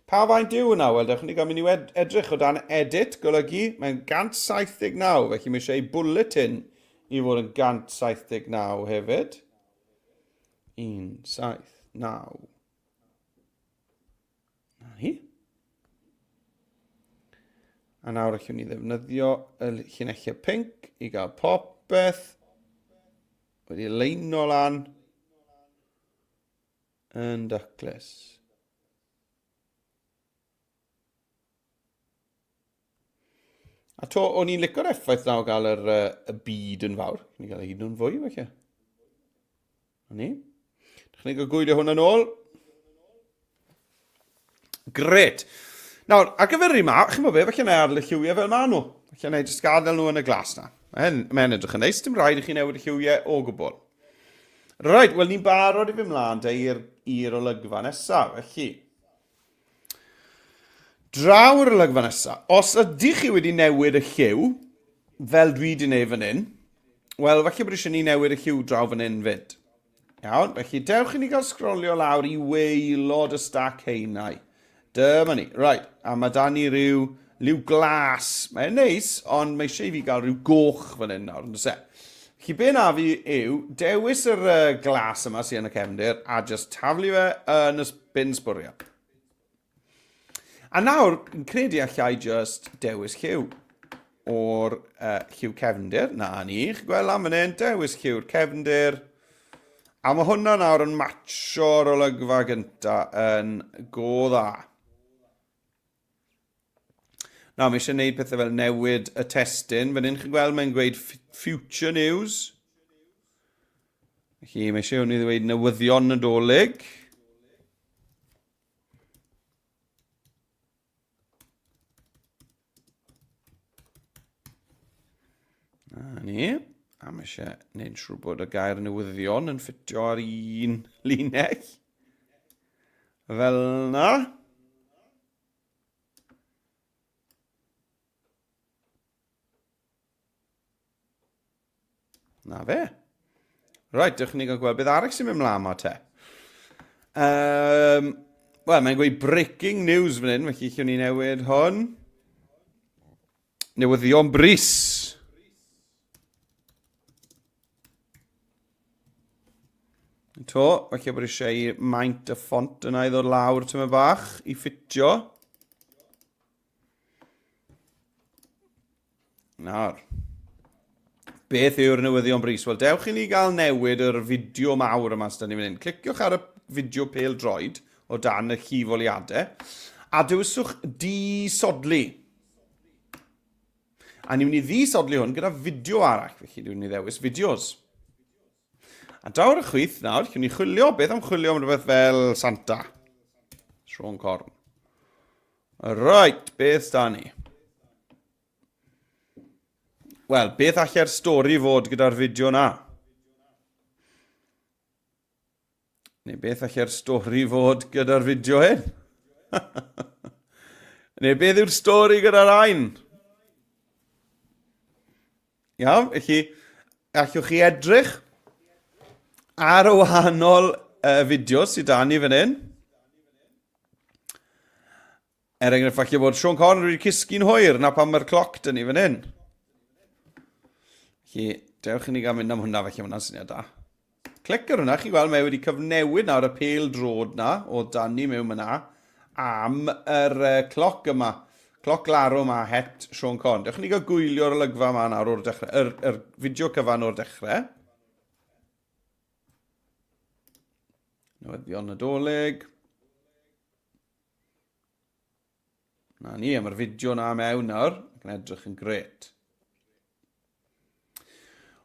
Pa faint yw hwnna? Wel, dewch ni gael mynd i edrych o dan edit, golygu, mae'n 179, felly mae eisiau ei bulletin i fod yn 179 hefyd. 1, 7, 9. Na ni. A nawr allwn ni ddefnyddio y llinellau pinc i gael popeth wedi leino lan. Yn daclus. A to, o'n i'n licio'r effaith na o gael yr, uh, y byd yn fawr. Ni'n gael hyd yn oed fwy, felly. Na ni. Dych chi'n gael gwylio hwnna nôl. Gret. Nawr, ar gyfer yr un ma, chi'n bod be, falle na i adael y lliwiau fel maen nhw. Falle na i jyst gadael nhw yn y glas na. Mae hyn, mae hyn edrych yn neis, dim rhaid i chi newid y lliwiau o gwbl. Right, wel ni'n barod i fynd mlaen te i'r olygfa nesaf, felly. Draw yr olygfa nesaf. Os ydych chi wedi newid y lliw, fel dwi wedi gwneud fan hyn, wel, falle bod eisiau ni newid y lliw draw fan hyn fyd. Iawn, felly dewch i ni gael sgrolio lawr i waelod y stac heinau. Dyma ni. Right, a mae da ni rhyw liw glas. Mae'n neis, ond mae eisiau i fi gael rhyw goch fan hyn nawr, yn e? Felly be na fi yw dewis yr uh, glas yma sy'n yn y cefndir a just taflu fe yn y bin sbwriel. A nawr, yn credu allai just dewis lliw o'r uh, lliw cefndir. Na ni, chi'n gweld lan fan hyn, dewis lliw'r cefndir. A mae hwnna nawr yn matcho'r olygfa gynta yn go dda. Nawr, mae eisiau gwneud pethau fel newid y testun. Fan hyn, chi'n gweld, mae'n gweud future news. Felly, mae eisiau hwn i ddweud newyddion Nadolig. Na ni. A mae eisiau gwneud siŵr bod y gair newyddion yn ffitio ar un linell. Fel na. Na fe. Right, dewch ni gael gweld beth arall sy'n mynd mlaen ma te. Um, Wel, mae'n gweud breaking news fan hyn, felly llwn ni newid hwn. Newyddion brys. To, falle bod eisiau i maint y ffont yna i ddod lawr tyma bach i ffitio. Nawr, beth yw'r newyddion brys? Wel, dewch i ni gael newid yr fideo mawr yma sydd ni fan hyn. Cliciwch ar y fideo pêl droed o dan y llifoliadau a dewiswch disodli. A ni'n mynd i ddisodli hwn gyda fideo arall, felly dwi'n mynd i ddewis fideos. A draw ar y chwith nawr, lle ni chwilio, beth am chwilio am rhywbeth fel Santa? Siôn Corn. Right, beth da ni? Wel, beth allai'r stori fod gyda'r fideo na? Neu beth allai'r stori fod gyda'r fideo hyn? Neu beth yw'r stori gyda'r ain? Iawn, felly allwch chi edrych ar y wahanol uh, fideos sydd da ni fan hyn. Er enghraifft, falle bod Sean Connery wedi cysgu'n hwyr, na pam mae'r cloc dyn ni fan hyn. Felly, dewch i ni gael mynd am hwnna, felly hwnna'n syniad da. Clic ar hwnna, chi'n gweld mae wedi cyfnewid nawr y pêl drod na o dan ni mewn yna am yr uh, cloc yma. Cloc larwm a het Sean Con. Dewch i ni gael gwylio'r olygfa yma nawr o'r dechrau, yr, yr fideo cyfan o'r dechrau. Newyddion Nadolig. Na ni, a mae'r fideo na mewn nawr, ac yn edrych yn gret.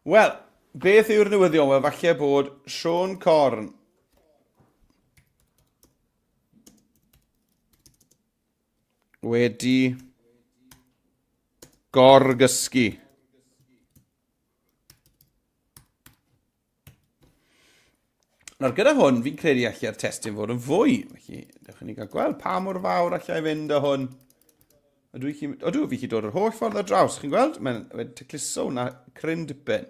Wel, beth yw'r newyddion? Wel, falle bod Sean Corn wedi gorgysgu. Nawr, gyda hwn, fi'n credu allai'r testun fod yn fwy. Felly, dewch i ni gael gweld pa mor fawr allai fynd â hwn. Ydw i chi, ydw, fi chi dod yr holl ffordd ar draws. Chi'n gweld? Mae'n mae tacluso hwnna cryn dipyn.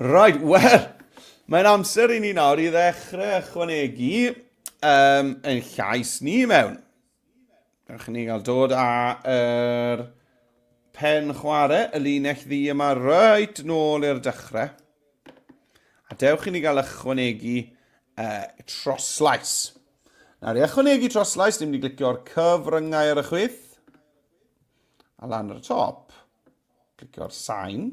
Right, wel, mae'n amser i ni nawr i ddechrau ychwanegu um, ein llais ni mewn. Dewch i ni gael dod â yr pen chwarae, y linell ddu yma, reit nôl i'r dechrau. A dewch i ni gael ychwanegu uh, troslais. Nawr, i ychwanegu troslais, ni'n mynd i glicio'r cyfryngau ar y chwith. A lan ar y top, clicio'r sain.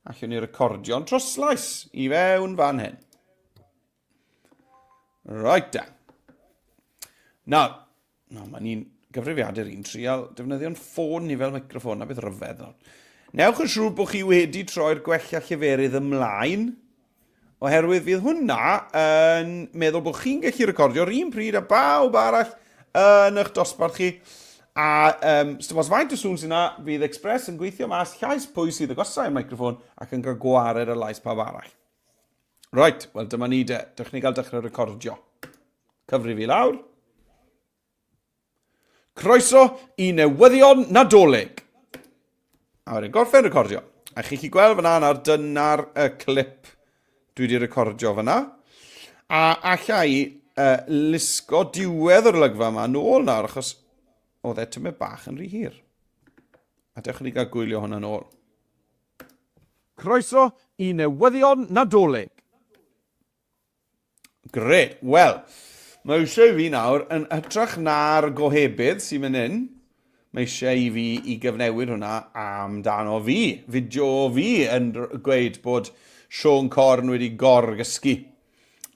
Allwn ni recordio'n troslais i fewn fan hyn. Right da. Nawr, no, mae ni'n gyfrifiadur i'n trial defnyddio'n ffôn ni fel microffon, na beth rhyfedd nawr. Newch yn siŵr bod chi wedi troi'r gwella lleferydd ymlaen, oherwydd fydd hwnna yn meddwl bod chi'n gallu recordio'r un pryd â bawb arall yn eich dosbarth chi. A um, dim os faint o sŵn sy'n na, fydd Express yn gweithio mas llais pwy sydd agosau i'r microffon ac yn cael gwared ar lais pawb arall. Right, wel dyma ni de. Dewch ni gael dechrau recordio. Cyfri fi lawr. Croeso i newyddion Nadolig! A wedyn gorffen recordio. A chi chi gweld fyna nawr, dyna'r y clip dwi wedi recordio fyna. A alla i uh, lusgo diwedd yr olygfa yma nôl nawr, achos oedd e tymed bach yn rhy hir. A dewch i ni gael gwylio hwnna nôl. Croeso i newyddion Nadolig! Gret. Wel, mae eisiau i fi nawr, yn hytrach na'r gohebydd sy'n mynd hyn, mae eisiau i fi i gyfnewid hwnna amdano fi. Fideo o fi yn gweud bod Siôn Corn wedi gorgysgu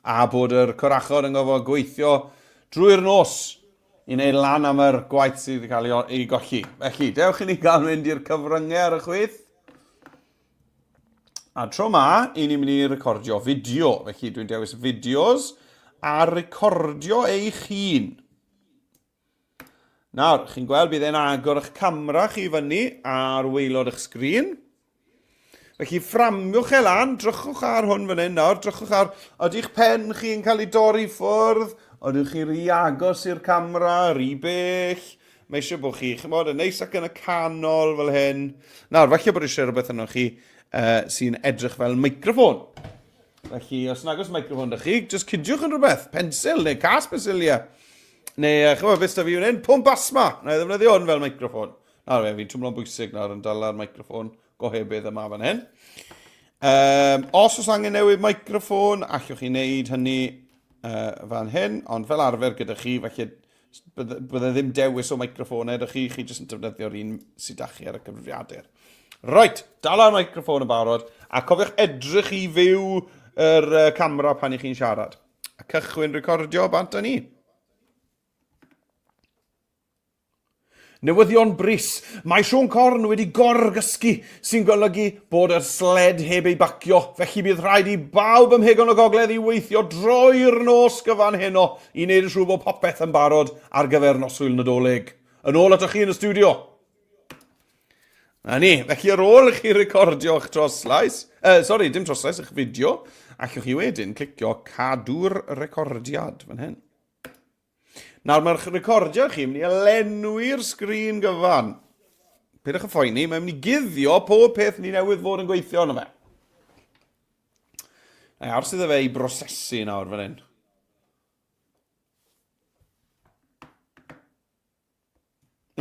a bod yr corachod yn gofod gweithio drwy'r nos i wneud lan am yr gwaith sydd wedi cael ei golli. Felly, dewch i ni gael mynd i'r cyfryngau ar y chwith. A tro ma, i ni'n mynd i recordio fideo. Felly dwi'n dewis fideos a recordio eich hun. Nawr, chi'n gweld bydd e'n agor eich camera chi fyny ar waelod eich sgrin. Felly fframiwch e lan, drychwch ar hwn fan hyn nawr, drychwch ar, ydych pen chi'n cael ei dorri ffwrdd, ydych chi rhy agos i'r camera, rhy bell, Mae eisiau bod chi, chymod, yn neis ac yn y canol fel hyn. Nawr, falle bod eisiau rhywbeth yno chi uh, sy'n edrych fel microffon. Felly, os nag oes microffon da chi, just cydiwch yn rhywbeth, pensil neu cas pensiliau. Neu, uh, chymod, beth da fi fan hyn, pwmp asma. Na i ddefnyddio hwn fel microffon. Nawr, fe, fi'n twmlo'n bwysig nawr yn dala'r microffon gohebydd yma fan hyn. Um, os oes angen newid microffon, allwch chi wneud hynny uh, fan hyn, ond fel arfer gyda chi, felly Bydde ddim dewis o microffon ydych chi, chi jyst yn defnyddio'r un sydd da chi ar y cyfrifiadur. Right, dal ar microffon yn barod, a cofiwch edrych i fyw yr uh, camera pan i chi'n siarad. A cychwyn recordio, bant â ni. Newyddion brys! Mae Siôn Corn wedi gorgysgu, sy'n golygu bod yr sled heb ei bacio, felly bydd rhaid i bawb ym Mhegon y Gogledd i weithio drwy'r nos gyfan heno i wneud yn siŵr bod popeth yn barod ar gyfer noswyl Nadolig. Yn ôl atoch chi yn y stiwdio! Na ni, felly ar ôl i chi recordio'ch troslais, uh, sori, dim troslais, eich fideo, allwch chi wedyn clicio cadw'r recordiad fan hyn. Nawr mae'r recordio chi mynd i lenwi'r sgrin gyfan. Peidiwch â phoeni, mae'n mynd i guddio pob peth ni newydd fod yn gweithio arno fe. Na i aros iddo fe i brosesu nawr fan hyn.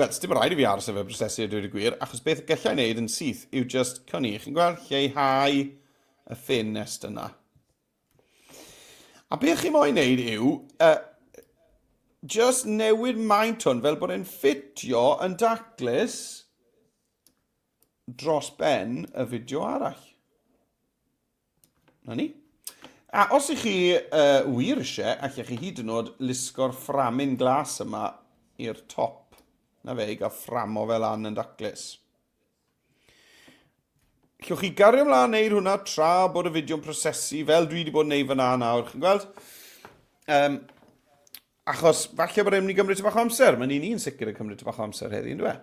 Wel, dim rhaid i fi aros efo brosesu a dweud y gwir, achos beth gallai wneud yn syth yw just, cwn i, chi'n gweld, lleihau y ffenest yna. A beth chi moyn wneud yw, uh, just newid maint hwn fel bod e'n ffitio yn daclus dros ben y fideo arall. Na ni. A os ych chi uh, wir eisiau, allech chi hyd yn oed lusgo'r fframyn glas yma i'r top. Na fe, i gael fframo fel lan yn daclus. Llwch chi gario ymlaen neud hwnna tra bod y fideo'n prosesu, fel dwi wedi bod yn neud fyna nawr, chi'n gweld? Um, achos falle bod e'n mynd i gymryd bach o amser. Mae'n un i'n sicr yn cymryd bach o amser heddi, ynddo e?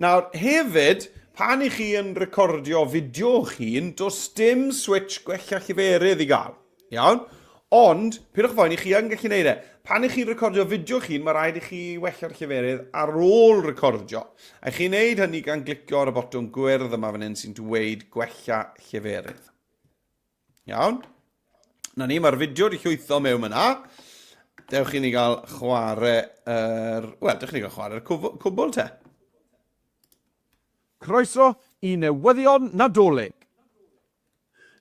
Nawr, hefyd, pan i chi yn recordio fideo o'ch hun, does dim switch gwella lleferydd i gael. Iawn? Ond, pidwch phoeni, chi yn gallu neud e. Pan i chi'n recordio fideo chi'n, mae rhaid i chi wella'r lleferydd ar ôl recordio. A chi'n neud hynny gan glicio ar y botwm gwyrdd yma fan hyn sy'n dweud gwella lleferydd. Iawn? Na ni, mae'r fideo wedi llwytho mewn yna. Dewch i ni gael chwarae yr... Wel, dewch i ni gael chwarae'r cwbl te. Croeso i newyddion Nadolig!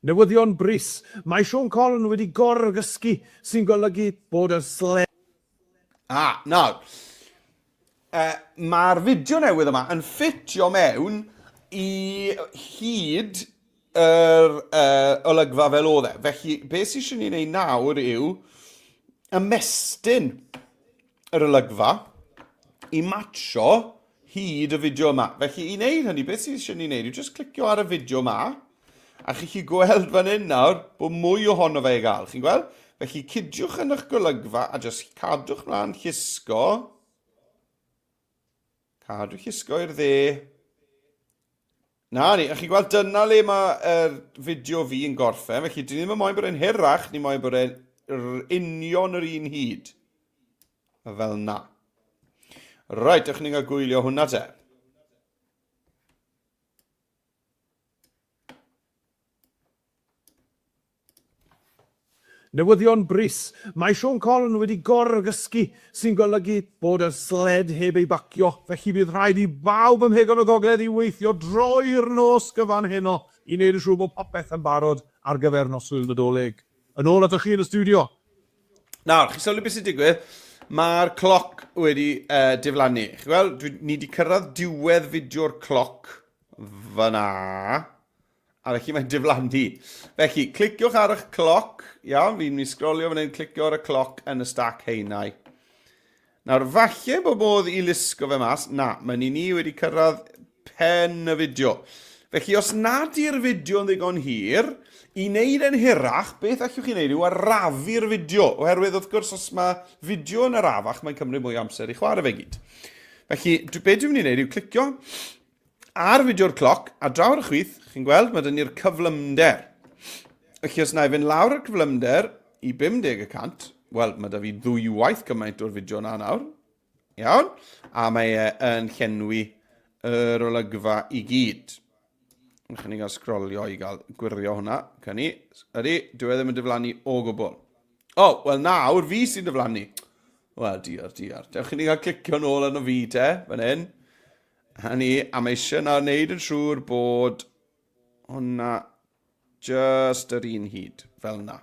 Newyddion brys, Mae Siôn Corn wedi gor-gysgu, sy'n golygu bod y sle... Ah, nawr, uh, mae'r fideo newydd yma yn ffitio mewn i hyd yr uh, olygfa fel oedd e. Felly, beth sydd eisiau ni wneud nawr yw ymestyn yr olygfa. i matcho hyd y fideo yma. Felly i wneud hynny, beth sydd eisiau ni wneud yw just clicio ar y fideo yma, a chi chi gweld fan hyn nawr bod mwy ohono fe i gael. Chi'n gweld? Felly cidiwch yn eich golygfa a just cadwch mlaen llusgo. Cadw llusgo i'r dde. Na ni, a chi'n gweld dyna le mae'r fideo fi yn gorffen, felly dyn ni ddim yn moyn bod e'n hirach, ni moyn bod e'n union yr un hyd. Fel na. Reit, ewch ni'n cael gwylio hwnna te. Newyddion brys, Mae Siôn Corn wedi gor-gysgu, sy'n golygu bod y sled heb ei bacio, felly bydd rhaid i bawb ym Mhegon y Gogledd i weithio drwy'r nos gyfan heno i wneud yn siŵr bod popeth yn barod ar gyfer Noswyl Nadolig. Yn ôl atoch chi yn y stiwdio. Nawr, chi sylwi beth sy'n digwydd? Mae'r cloc wedi uh, diflannu. Chi'n gweld, dwi, ni wedi cyrraedd diwedd fideo'r cloc fyna. A felly mae'n diflannu. Felly, cliciwch ar eich cloc. Iawn, fi'n mynd i sgrolio fan hyn, clicio ar y cloc yn y stac heinau. Nawr, falle bod modd i lusgo fe mas. Na, mae ni ni wedi cyrraedd pen y fideo. Felly, os nad yw'r fideo yn ddigon hir, i wneud e'n hirach, beth allwch chi wneud yw arafu'r fideo. Oherwydd, wrth gwrs, os mae fideo yn arafach, mae'n cymryd mwy o amser i chwarae fe gyd. Felly, be dwi'n mynd i wneud yw clicio Ar fideo'r cloc, a draw ar y chwith, chi'n gweld, mae dyn ni'r cyflymder. Felly os na i fynd lawr y cyflymder i 50 y cant, wel, mae da fi ddwywaith gymaint o'r fideo na nawr. Iawn? A mae e yn llenwi yr olygfa i gyd. Ewch ni gael sgrolio i gael gwirio hwnna. Cynni. Ydy, dyw e ddim yn diflannu o gwbl. O, oh, wel nawr, fi sy'n diflannu. Wel, diar, diar. Dewch i ni gael clicio nôl arno fi te, fan hyn. Hynny, a mae eisiau nawr wneud yn siŵr bod hwnna just yr un hyd, fel yna.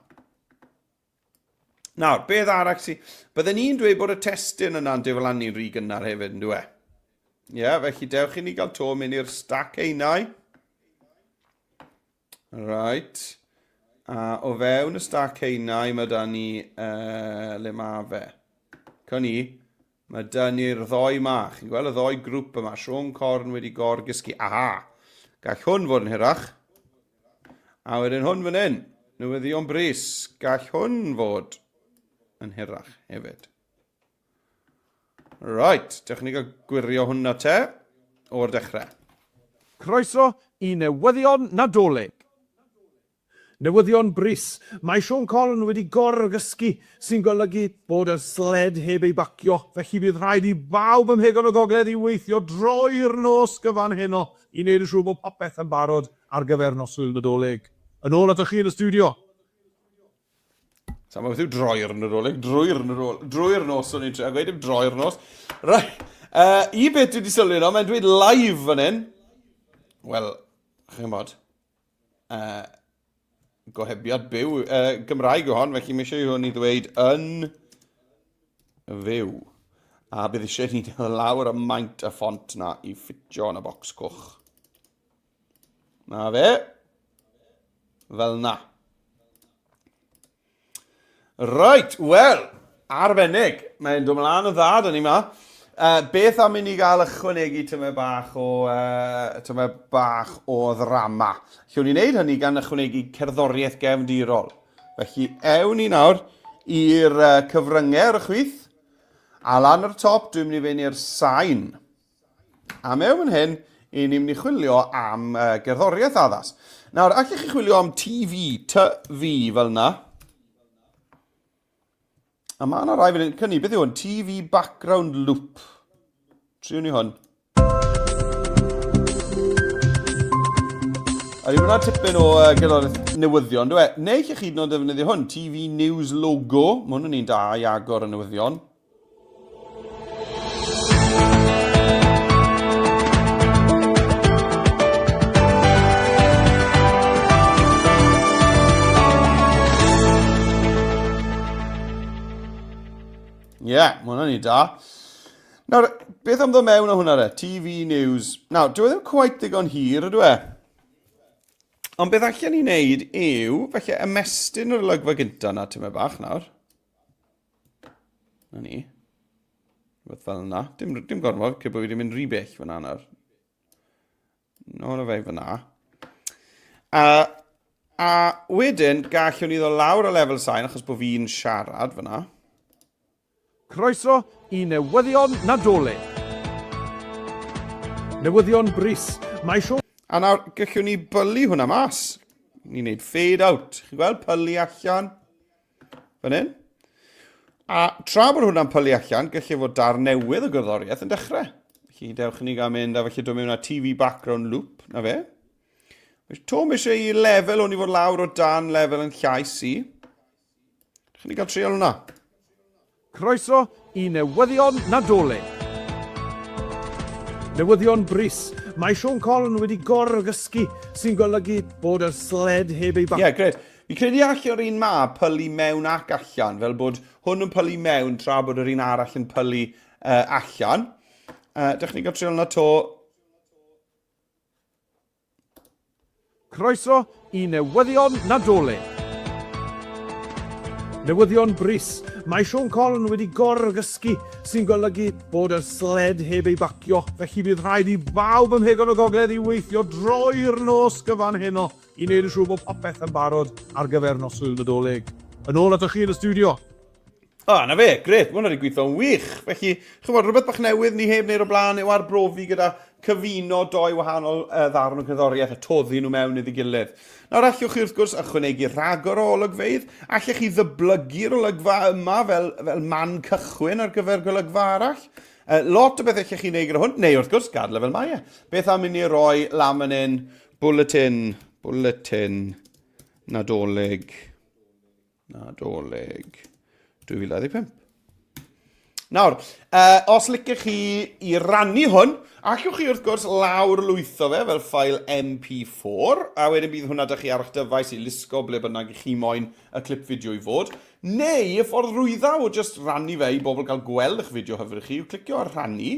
Nawr, beth arall sy... Bydden ni'n dweud bod y testun yna'n diflannu'n rhy gynnar hefyd, yn dwi? Ie, yeah, felly dewch i ni gael to mynd i'r stac einau. Right. A o fewn y stac einau mae da ni... Uh, le mae fe? Cwn ni. Mae da ni'r ddoi ma. Chi'n gweld y ddoi grŵp yma? Siôn Corn wedi gorgysgu. Aha! Gall hwn fod yn hirach. A wedyn hwn fan hyn. Newyddion brys. Gall hwn fod yn hirach hefyd. Right, dewch ni gael gwirio hwnna te o'r dechrau. Croeso i Newyddion Nadolig! Newyddion brys, Mae Siôn Corn wedi gor-gysgu, sy'n golygu bod y sled heb ei bacio, felly bydd rhaid i bawb ym Mhegon y Gogledd i weithio drwy'r nos gyfan heno i wneud yn siŵr bod popeth yn barod ar gyfer Noswyl Nadolig. Yn ôl atoch chi yn y stiwdio. Sa beth yw droi'r Nadolig, drwy'r Nadolig, drwy'r nos o'n i'n trio gweud, dim droi'r nos. Right, uh, i beth dwi wedi sylwi yno, mae'n dweud live fan hyn. Wel, chi'n gwybod, uh, gohebiad byw uh, Gymraeg yw hon, felly mae eisiau i hwn i ddweud yn fyw. A bydd eisiau ni lawr y maint y ffont na i ffitio yn y bocs coch. Na fe. Fel na. Right, wel, arbennig. Mae'n dod mlaen yn dda, dyn ni ma. Uh, beth am i ni gael ychwanegu tymed bach o, uh, tymed bach o ddrama? Lle ni wneud hynny gan ychwanegu cerddoriaeth gefndirol. Felly, ewn ni nawr i'r uh, cyfryngau ar y chwith. A lan ar y top, dwi'n mynd i fynd i'r sain. A mewn fan hyn, i ni'n mynd i chwilio am uh, gerddoriaeth addas. Nawr, allwch chi chwilio am TV, TV fel yna. A mae yna rai fan hyn, cynni, beth yw hwn? TV Background Loop. Triwn ni hwn. A yw hwnna tipyn o uh, gerddoriaeth newyddion, dwi e? Neu lle chi hyd yn oed defnyddio hwn, TV News Logo. Mae hwn yn un da i agor y newyddion. Ie, yeah, mae hwnna'n un da. Nawr, beth am ddod mewn o hwnna re? TV News. Nawr, dwi e ddim quite ddigon hir, ydw e? Ond beth allan ni wneud yw, felly, ymestyn yr olygfa gyntaf na, tymed bach nawr. Na ni. Rhywbeth fel yna. Dim, dim gormod, cyn bod fi wedi mynd rhy bell fyna nawr. Nôl o fe fyna. A, a wedyn, gallwn ni ddod lawr o lefel sain achos bod fi'n siarad fyna. Croeso i Newyddion Nadolig. Newyddion brys. Mae Siôn... A nawr, gallwn ni bylu hwnna mas. Ni'n neud fade out. Chi'n gweld pylu allan? Fan hyn. A tra bod hwnna'n pylu allan, gallu fod dar newydd o gerddoriaeth yn dechrau. Felly dewch i ni gael mynd a felly dod mewn â TV background loop, na fe. Tom eisiau i lefel o'n i fod lawr o dan lefel yn llais i. Dewch i ni gael trial hwnna. Croeso i Newyddion Nadolig! Newyddion brys, mae Siôn Corn wedi gor-gysgu, sy'n golygu bod y sled heb ei Ie, yeah, gret. Fi credu all yr un ma pylu mewn ac allan, fel bod hwn yn pylu mewn tra bod yr un arall yn pylu uh, allan. Uh, dewch ni gael trial hwnna to. Croeso i Newyddion Nadolig! Newyddion brys, mae Siôn Corn wedi gor-gysgu, sy'n golygu bod y sled heb ei bacio, felly bydd rhaid i bawb ym Mhegon y Gogledd i weithio drwy'r nos gyfan heno i wneud yn siŵr bod popeth yn barod ar gyfer Noswyl Nadolig. Yn ôl atoch chi yn y stiwdio! O, na fe, gret, mae hwnna wedi gweithio'n wych. Felly, chymod, rhywbeth bach newydd ni heb wneud o blaen yw arbrofi gyda cyfuno doi wahanol uh, ddarn o gerddoriaeth a toddi nhw mewn iddi gilydd. Nawr, allwch chi wrth gwrs ychwanegu rhagor o olygfeydd, allech chi ddyblygu'r olygfa yma fel, fel man cychwyn ar gyfer golygfa arall. Uh, lot o beth allech chi wneud gyda hwn, neu wrth gwrs, gadael e fel mae e. Beth am i ni roi lan fan hyn, bulletin, bulletin, Nadolig. Nadolig 2025. Nawr, uh, os licech chi i rannu hwn, allwch chi wrth gwrs lawr lwytho fe fel ffael MP4, a wedyn bydd hwnna da chi ar eich dyfais i lusgo ble bynnag i chi moyn y clip fideo i fod. Neu, y ffordd rwydda o just rannu fe i bobl gael gweld eich fideo hyfryd chi yw clicio ar rhannu,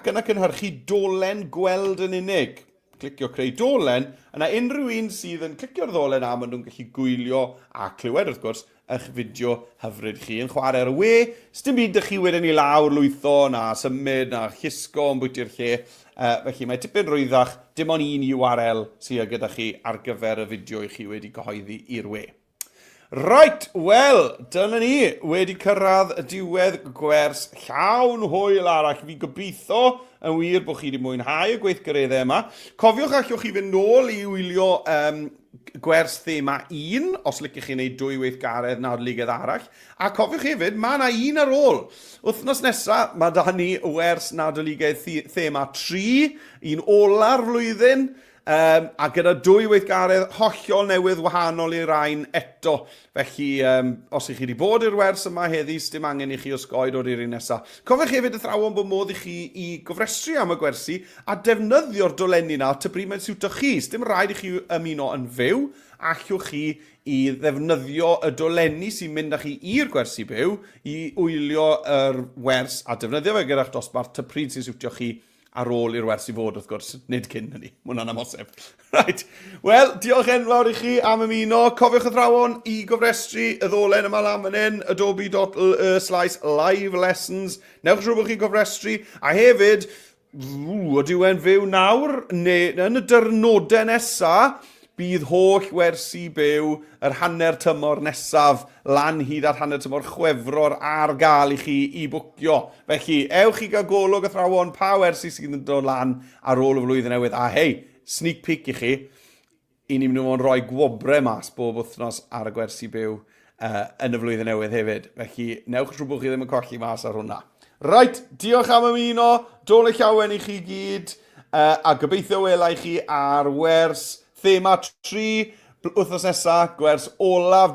ac yna cynhyrchu dolen gweld yn unig. Clicio creu dolen, yna unrhyw un sydd yn clicio'r ddolen a maen nhw'n gallu gwylio a clywed wrth gwrs eich fideo hyfryd chi yn chwarae ar y we. Sdim byd 'da chi wedyn i lawr lwytho na symud na llusgo yn bwyty'r lle. Uh, felly mae tipyn rwyddach, dim ond un URL sydd gyda chi ar gyfer y fideo i chi wedi cyhoeddi i'r we. Right, wel, dyna ni, wedi cyrraedd y diwedd gwers llawn hwyl arall. Fi gobeithio yn wir bod chi wedi mwynhau y gweithgareddau yma. Cofiwch allwch chi fynd nôl i wylio um, gwers thema 1, os licech chi wneud dwy weithgaredd nadoligedd arall. A cofiwch hefyd, mae yna un ar ôl. Wythnos nesaf, mae da ni wers nadoligedd thema 3, un ola'r flwyddyn. Um, a gyda dwy weithgaredd hollol newydd wahanol i'r rhain eto. Felly, um, os ych chi wedi bod i'r wers yma heddi, dim angen i chi osgoi dod i'r un nesaf. Cofiwch hefyd athrawon bod modd i chi i gofrestru am y gwersi a defnyddio'r dolenni na ty bryd mae'n siwto chi. Dim rhaid i chi ymuno yn fyw, allwch chi i ddefnyddio y dolenni sy'n mynd â chi i'r gwersi byw i wylio yr wers a defnyddio fe gyda'ch dosbarth ty pryd sy'n siwtio chi Ar ôl i'r wers i fod, wrth gwrs, nid cyn hynny. Mae hwnna'n amhosib. Right. Wel, diolch enfawr i chi am ymuno. Cofiwch athrawon i gofrestru y ddolen yma lan fan hyn, adobe.ly slash live lessons. Newch siŵr bod chi'n cofrestru. A hefyd, ydyw e'n fyw nawr, neu yn y dyrnodau nesaf, Bydd holl wersi byw yr hanner tymor nesaf lan hyd at hanner tymor Chwefror ar gael i chi i bwcio. Felly, ewch i gael golwg athrawon pa wersi sydd yn dod lan ar ôl y flwyddyn newydd. A hei, sneak peek i chi, i ni'n mynd i fod yn rhoi gwobrau mas bob wythnos ar y gwersi byw uh, yn y flwyddyn newydd hefyd. Felly, newch yn siŵr bod chi ddim yn colli mas ar hwnna. Right, diolch am ymuno, dole llawen i chi gyd, uh, a gobeithio wela i chi ar wers thema 3 wythnos nesaf, gwers olaf.